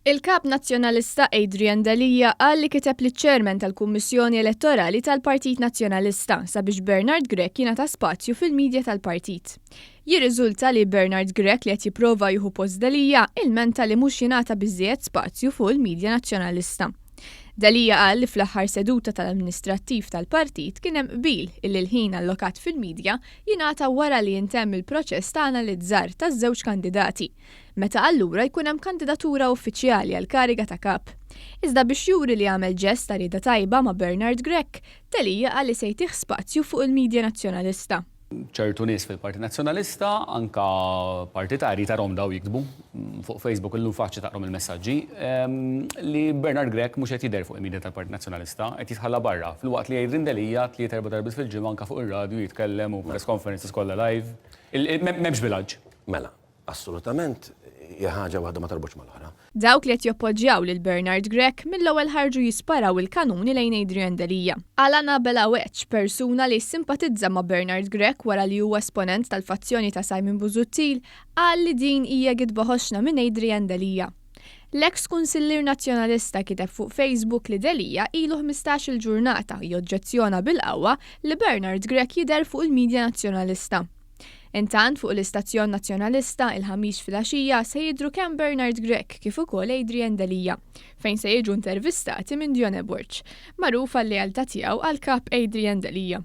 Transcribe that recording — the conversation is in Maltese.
Il-Kap Nazzjonalista Adrian Delia qal li kiteb liċ-Chairman tal-Kummissjoni Elettorali tal-Partit Nazzjonalista sabiex Bernard Grech jingħata spazju fil-media tal-partit. Jirriżulta li Bernard Grech li qed jipprova jieħu post Delia ilmenta li mhux jingħata biżżejjed spazju fuq il-media Nazzjonalista. Delia qal li fl-aħħar seduta tal-amministrattiv tal-partit kien hemm qbil illi l-ħin allokat fil-media jingħata wara li jintemm il-proċess ta' analizzar taż-żewġ kandidati, meta allura jkun hemm kandidatura uffiċjali għall-kariga ta' Kap. Iżda biex juri li għamel ġest ta' rieda tajba ma' Bernard Grech, Delia qal li se jtih spazju fuq il-media Nazzjonalista. Ċertu nies fil-Partit Nazzjonalista, anke partitarji tarahom daw jiktbu fuq Facebook illum faċli taqrom il-messaġġi, li Bernard Grech mhux qed jidher fuq il-media tal-Partit Nazzjonalista, qed jitħalla barra, filwaqt li Adrian Delia tliet erba' darbiet fil-ġimgħa anke fuq ir-radju jitkellem u press conferences kollha live. M'hemmx bilanċ. Mela, Assolutament, hija ħaġa waħda ma torbotx mal-oħra. Dawk li qed joppoġġjaw lil Bernard Grech mill-ewwel ħarġu jisparaw il-kanuni lejn Adrian Delia. Alan Abela Weċ, persuna li ssimpatizza ma' Bernard Grech wara li huwa esponent tal-fazzjoni ta' Simon Busuttil, qal li din hija gidba ħoxna minn Adrian Delia. L-eks kunsillier Nazzjonalista kiteb fuq Facebook li Delia ilu 15-il ġurnata joġġezzjona bil-qawwa li Bernard Grech jidher fuq il-media Nazzjonalista. Intant, fuq l-istazzjon Nazzjonalista, il-Ħamis filgħaxija se jidhru kemm Bernard Grech kif ukoll Adrian Delia, fejn se jiġu intervistati minn Dione Borg, magħruf għal-lealtà tiegħu għall-Kap Adrian Delia.